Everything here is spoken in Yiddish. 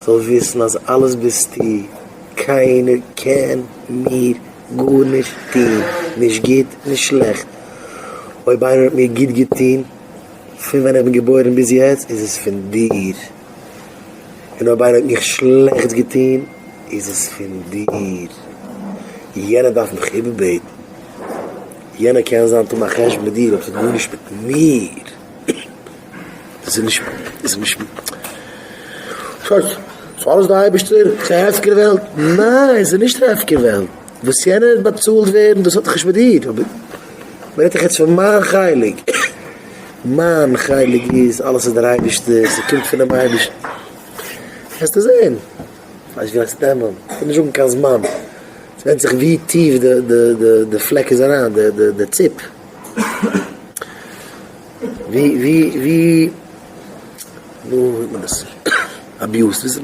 זאל וויסן אז אלעס ביסטו, קיינער קען מיר גארנישט טון, נישט גוט נישט שלעכט, אויב איינער האט מיר גוט געטון פון ווען איך בין געבוירן ביז יעצט איז עס פון דיר, און אויב איינער האט מיך שלעכטס געטון איז עס פון דיר, יענער דארף מיך איבערבעטן, יענער קען זיין האט א חשבון מיט דיר אבער ס'האט גארנישט מיט מיר. דאס איז נישט, דאס איז נישט, ס'איז אלעס די אייבערשטער, ס'איז א הפקר וועלט, ניין ס'איז נישט א הפקר וועלט, וואס יענער וועט באצאלט ווערן דאס האט דאך נישט מיט דיר, אבער מ'רעדט דאך יעצט פון מיין חלק, מיין חלק איז אלעס איז דער אייבערשטער, ס'קומט פונעם אייבערשטן, וועסטו זען, כ'ווייס נישט ווי לאנג ס'וועט נעמען, כ'וועל נישט זאגן קיין זמן, ס'ווענדט זיך ווי טיף די פלעק איז אריין, די ציפ. ווי ווי ווי נו ווי זאגט מען דאס אביוז ווי זאגט מען.